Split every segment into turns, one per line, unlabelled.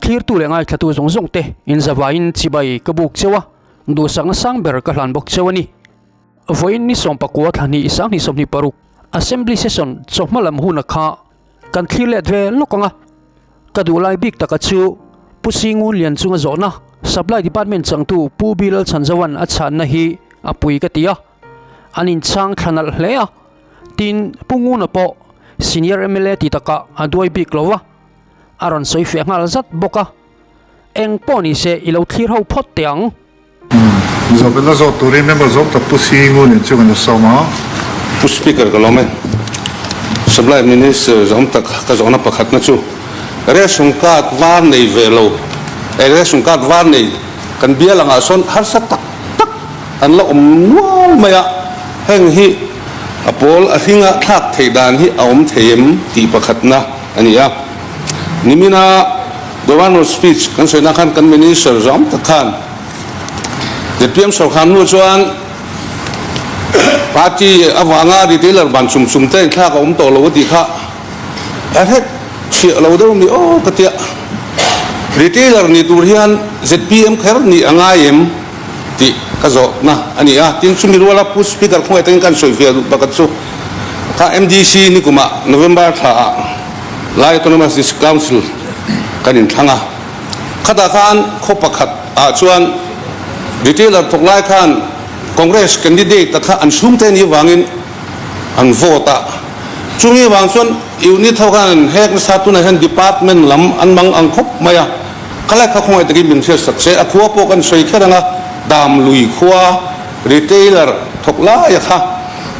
Thlirtu leh ngaithlatu zawng zawng te inzavaiin chibai ka buk cheu a, duhsakna sang ber ka hlan bawk cheu a ni. Vawiin ni 19 thla hnih 2026 Assembly Session chawhma lam huna kha kan thlir let ve lawk ang a, ka duh lai bik taka chu Pu Singun Lian chunga zawhna Supply Department changtu Pu Bilal Chhanzoan a chhanna hi a pui ka ti a, an inchhang thla nalh hle a, tin Pu Nguna pawh Senior mla ti takah a duai bik lo a, a rawn sawi fiah nghal zat bawk a, eng pawh ni se i lo thlir ho phawt teh ang.
Zawhbelna zawt turin member zawng tak Pu Singu nen chu kan la sawm a.
Pu Speaker ka lawm e. Supply Minister zawng tak ka zawhna pakhatna chu ration card var nei ve lo, ration card var nei kan bial angah sawn harsa tak tak an la awm nual mai a, heng hi a pawl a hringa thlak theih dan hi a awm thei em tih pakhatna a ni a. Nimina Governor speech kan sawi na khan kan Minister zawng tak khan ZPM sorkar hnu chuan party avanga retailer ban chum chum te inthlak a awm tawh lo a tih kha a hret chhiah lo deuh ni aw ka tia. Retailer ni tur hian ZPM kher nih a ngai em tih ka zawhna a ni a. Tin chumi ruala Pu Speaker khawngaih takin kan sawifiah duh pakhat chu kha MDC nikumah November thlaah Lai Autonomous District Council kan inthlang a, khatah khan khaw pakhat ah chuan retailer thawk lai khan Congress candidate ta kha an chhungte a nih avangin an vote a, chumi avang chuan unit ho khan an hek nasa, tunah hian department lam an mang ang khawp mai a, khalai kha khawngaih takin min hriat sak se, a khua pawh kan sawi kher ang a, Damlui khua retailer thawk laia kha.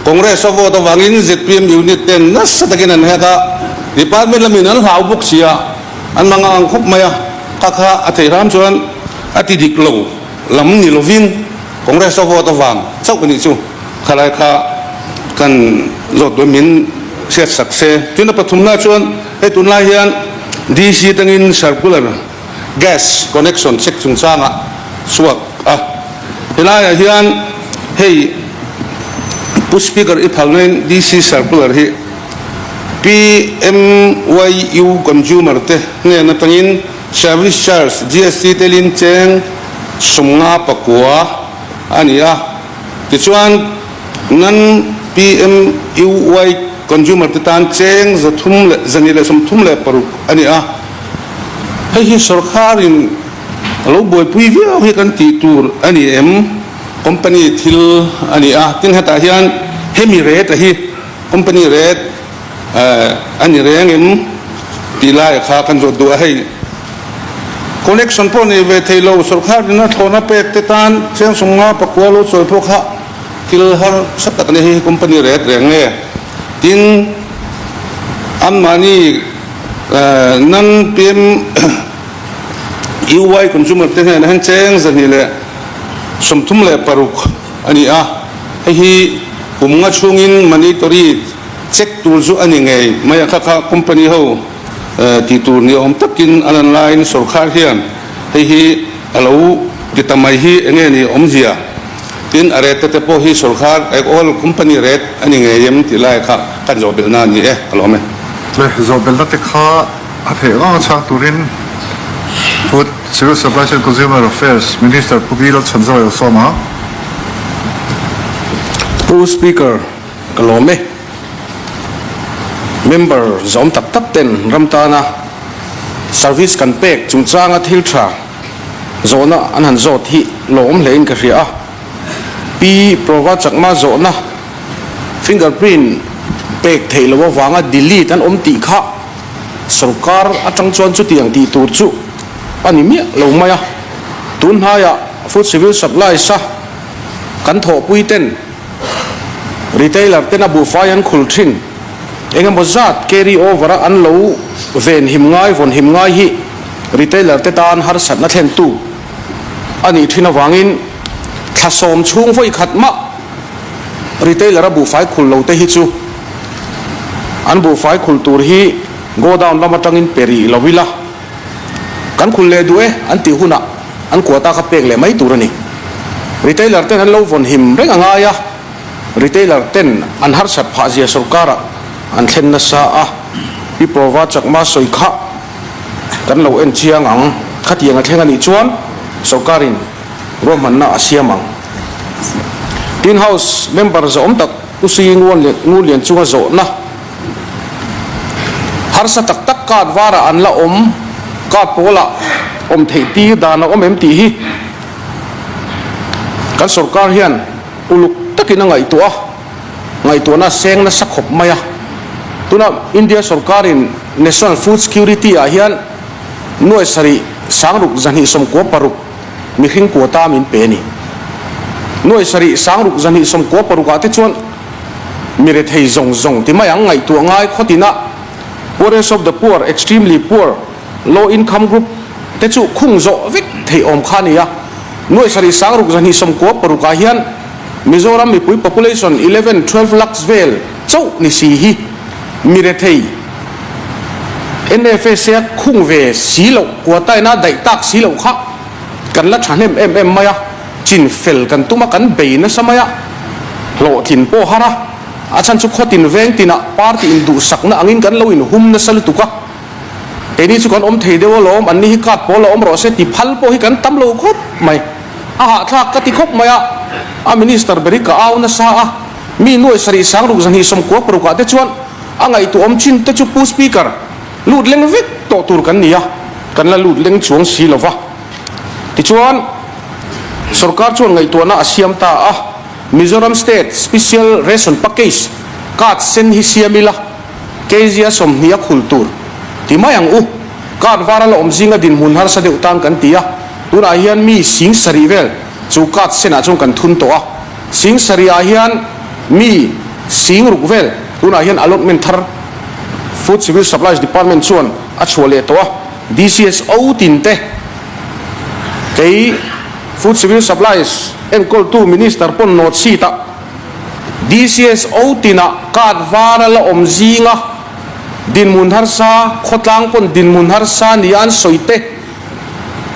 Congress a vote avangin zpm unit ten nasa takin an hek a, department lamin an hlau bawk si a, an mang ang khawp mai a, kha kha a theih hram chuan a ti dik lo lam ni lovin Congress a vote avang chauh a nih chu khalai kha kan zawt dawn min hriat sak se. Tin a pathumna chuan hei tunlai hian DC atangin circular gas connection check chungchangah chhuak a, helaiah hian hei Pu Speaker i phalnain DC Circular hi PMYU Consumer te hnen atangin Service Charge GST telin cheng 59 a ni a, tichuan nan PMUY Consumer te tan cheng 336 a ni a. Hei hi sorkarin a lo buaipui viau hi kan tih tur a ni em? Company thil a ni a, tin hetah hian hemi rate a hi company rate a ni reng em tih lai kha kan zawt duh a, hei connection pawh nei ve thei lo sorkarin a thlawhna pek te tan cheng 59 lo chawi pawh kha thil harsa tak a ni, hei hi company rate reng nge? Tin anmahni Nan PM UY Consumer te hnenah hian cheng 236 a ni a, hei hi kum nga chhungin mandatory check tur chu a ni ngei mai a, kha kha company ho tih tur ni awm takin a lan laiin sorkar hian hei hi a lo ti ta mai hi enge ni awmzia? Tin a rate te pawh hi sorkar all company rate a ni ngei em tih lai kha kan zawhbelhna a ni e, ka lawm e.
Le zawhbelhna te kha a theih rang a chhang turin Food, Civil Supplies and Consumer Affairs Minister Pu Bilal Chhanzawia lo sawm a.
Pu Speaker, ka lawm e. Member zawm tak tak ten ram tana service kan pek chungchanga thil tha zawhna an han zawt hi lawm hlein ka hria a. Pi Prova Chakma zawhna fingerprint pek theih loh avanga delete an awm tih kha sorkar atang chuan chutiang tih tur chu a ni miah lo mai a. Tun hnaiah Food Civil Supplies a kan thawhpui ten retailer ten a buhfai an khul thin. Engemaw zat carry over a an lo venhim ngai, vawnhim ngai hi retailer te tan harsatna thlentu a nih thin avangin thla sawm chhung vawi khat mah retailer a buhfai khul lo te hi chu an buhfai khul tur hi godown lam atangin pe rih lo ila kan khul leh duh e an tih hunah an quota kha pek leh mai tur a ni. Retailer ten an lo vawnhim reng a ngai a. Retailer ten an harsat phah zia sorkarah an thlen nasa a, Pi Prova Chakma sawi kha. Kan lo en chiang ang. Khatiang a thleng a nih chuan sorkarin ruahmanna a siam ang. Tin House member zawhawm tak Pu Sui Ngulian chunga zawhna harsa tak tak card varah an la awm, card pawlah awm theih tir dan a awm em tih hi kan sorkar hian uluk takin a ngaihtuah a, ngaihtuahna a seng nasa khawp mai a. Tuna India sorkarin National Food Security ah hian nuai sarih sangruk 296 mihring quota min pe a ni. Nuai sarih sangruk 296 ah te chuan mi rethei zawng zawng ti mai ang ngaihtuah ngai khawtinah poorest of the poor, extremely poor, low income group te chu khung zawh vek theih awm kha a ni a. Nuai sarih sangruk 296 ah hian Mizoram mipui population 11, 12 lakhs vel chauh ni si hi mi rethei NFSA khung ve si loh, quota ina daih tak si loh kha kan la thahnem em em mai a, chin fel kan tum a, kan bei nasa mai a, hlawhtlin pawh har a, a chhan chu khawtin veng tinah party induhsakna angin kan lo inhum nasa lutuk a, keini chu kan awm thei deuh alawm, anni hi card pawl a awm rawh se ti phal pawh hi kan tam lo khawp mai, a hahthlak ka ti khawp mai a, a minister ber hi ka au nasa a, mi nuai sarih sangruk 296 ah te chuan a ngaihtuahawm chin te chu Pu Speaker lut leng vek tawh tur kan ni a, kan la lut leng chuang si lo va. Tichuan, sorkar chuan ngaihtuahna a siam ta a, Mizoram State Special Ration Package card sen hi siam ila, kg a 20 a khul tur ti mai ang u. Card var a la awm zinga dinhmun harsa deuh tan kan ti a, tunah hian mi 7000 vel chu card senah chuan kan thun tawh a, 7000 ah hian mi 6000 vel tunah hian allotment thar Food Civil Supplies Department chuan a chhuah leh tawh a. DCSO tin te, kei Food Civil Supplies enkawltu Minister pawn nawt seat ah DCSO tinah card var a la awm zinga dinhmun harsa, khawtlang pawn dinhmun harsa nia an sawi te,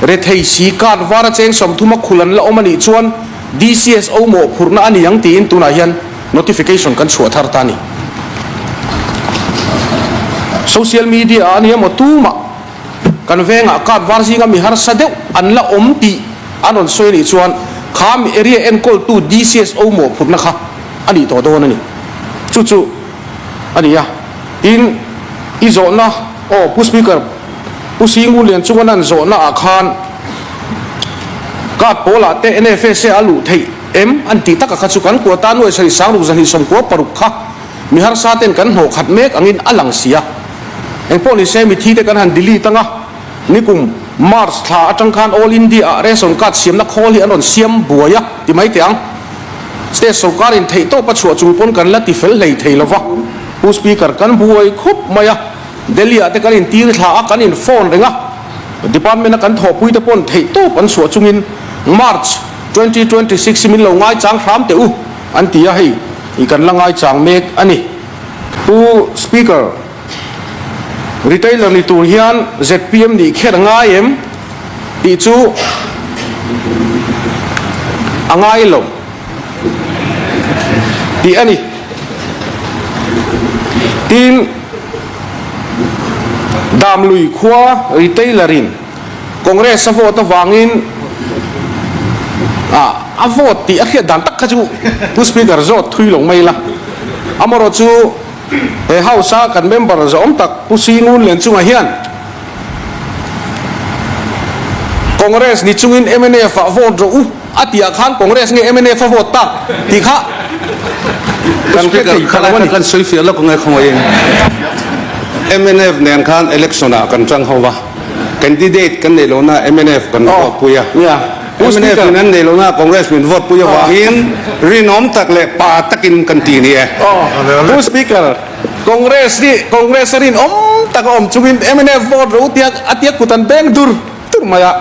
rethei si card var a cheng 30 a khul an la awm a nih chuan DCSO mawhphurhna a ni ang tiin tunah hian notification kan chhuah thar ta a ni. Social media ah a ni emaw tumah kan vengah card var zinga mi harsa deuh an la awm tih an rawn sawi a nih chuan kha mi area enkawltu DCSO mawhphurhna kha a nih tawh dawn a ni. Chu chu a ni a. Tin, i zawhna aw Pu Speaker, Pu Singu Lian chunga nan zawhna ah khan card pawlah te NFSA a luh theih em an tih taka kha chu kan quota nuai sarih sangruk 296 kha mi harsa ten kan hnawh khat mek angin a lang si a. Engpawh ni se mithi te kan han delete anga nikum March thla atang khan All India ah ration card siamna khawl hi an rawn siam buai a ti mai teh ang. State sorkar in theih tawp a chhuah chung pawn kan la ti fel hlei thei lova Pu Speaker kan buai khawp mai a, Delhi ah te kan in tir thla a kan in phone reng a, Department a kan thawhpui te pawn theih tawp an chhuah chungin March 2026 hi min lo ngaichang hram teh u an ti a, hei i kan la ngaichang mek a ni. Pu Speaker, Retailer ni tur hian zpm nih kher ngai em tih chu a ngai lo tih a ni. Tin, Damlui khua retailer in Congress a vote avangin a vote tih a hriat dan tak kha chu Pu Speaker zawt thui lo mai la. Amaherawh chu he House a kan member zawhawm tak Pu Singun Lianchunga hian Congress ni chungin mnf ah vote rawh u a tih ah khan Congress nge mnf a vote tak tih kha kan hre thei ta lo a ni.
Kan sawi fiah lawk angai khawngaihin mnf nen khan election ah kan tang ho va, candidate kan neih lohna mnf kan vote pui a, mnf in an neih lohna Congress min vote pui avangin rinawm tak leh pa takin kan ti ni e.
Pu Speaker, Congress hi Congress a rinawm tak a awm chungin mnf vote ro tia a tia kut an beng dur dur mai a,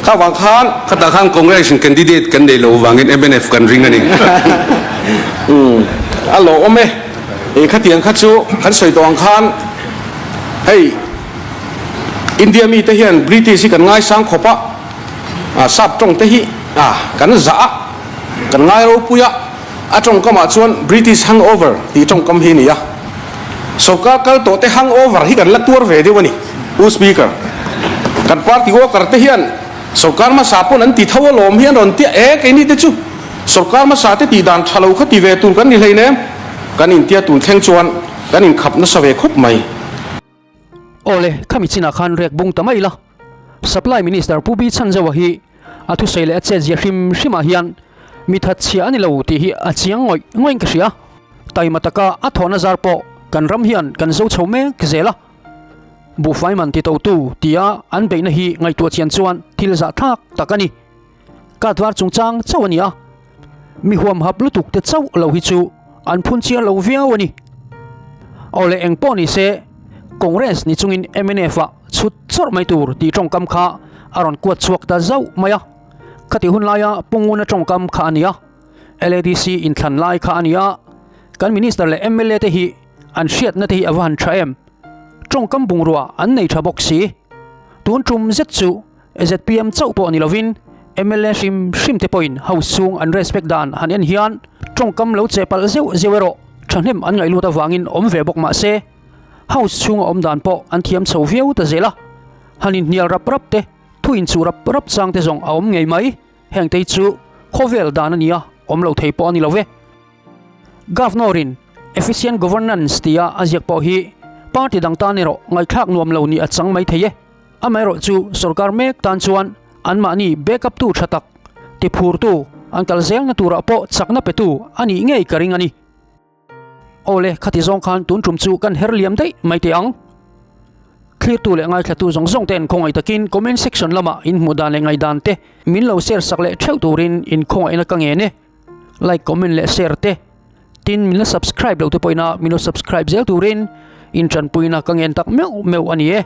kha vang khan.
Khatah khan Congress in candidate kan neih loh avangin mnf kan ring a ni.
A lawm e, khatiang kha chu kan sawi tawh ang khan hei India mite hian British hi kan ngaisang khawp a, sap tawng te hi kan zah a, kan ngai ropui a, a tawngkamah chuan British hangover tih tawngkam hi a ni a. Sorkar kal tawh te hangover hi kan la tuar ve deuh a ni, Pu Speaker. Kan party worker te hian sorkar hmasa pawn an ti tho alawm hi an rawn tia e keini te chu sorkar hmasa te tih dan tha lo kha ti ve tur kan ni hleinem kan intia tun thleng chuan kan inkhap nasa ve khawp mai.
Awle, khami chinah khan rek bung ta mai la. Supply Minister Pu Bi Chhanzoa hi a thusawi leh a chetzia hrim hrimah hian mi thatchhia a ni lo tih hi a chiang ngawih ngawih in ka hria. Taima taka a thawhna zar pawh kan ram hian kan zo chho mek zel a. Buhfai man titotu tia an beihna hi ngaihtuah chian chuan thil zahthlak tak a ni. Kat var chungchang chauh a ni a, mi huamhap lutuk te chauh lo hi chu an phun chiar lo viau a ni. Awle eng pawh ni se, Congress ni chungin mnf ah chhut chawrh mai tur tih tawngkam kha a rawn kuat chhuak ta zauh mai a. Khati hun laia Pu Nguna tawngkam kha a ni a, LADC inthlan lai kha a ni a, kan Minister leh mla te hi an hriatna te hi a va han tha em? Tawngkam bungrua an nei tha bawk si. Tun tum zet chu ZPM chauh pawh ni lovin mla hrim hrim te pawhin House chhung an respect dan han en hian tawngkam lo che palh zeuh zeuh erawh thahnem an ngaih lut avangin awm ve bawk mah se House chhunga awm dan pawh an thiam chho viau ta zel a, han inhnial rap rap te, thu inchuh rap rap chang te zawng a awm ngei mai. Hengte chu khawvel dan a nia, awm lo thei pawh a ni lo ve. Governor-in Efficient Governance tia a ziak pawh hi party dang tan erawh ngaihthlak nuam lo nih a chang mai thei e. Amaherawhchu sorkar mek tan chuan anmahni backup tu tha tak, tiphurtu, an kal zelna turah pawh chakna petu a nih ngei ka ring a ni. Awle, khati zawng khan tun tum chu kan her liam daih mai teh ang. Thlirtu leh ngaithlatu zawng zawng ten khawngaih takin comment section lamah in hmuh dan leh ngaihdan te min lo share sak leh theuh turin in khawngaihna ka ngen e. Like, comment leh share te. Tin, min la subscribe lo te pawhin a min lo subscribe zel turin in tanpuina ka ngen tak meuh meuh a ni e.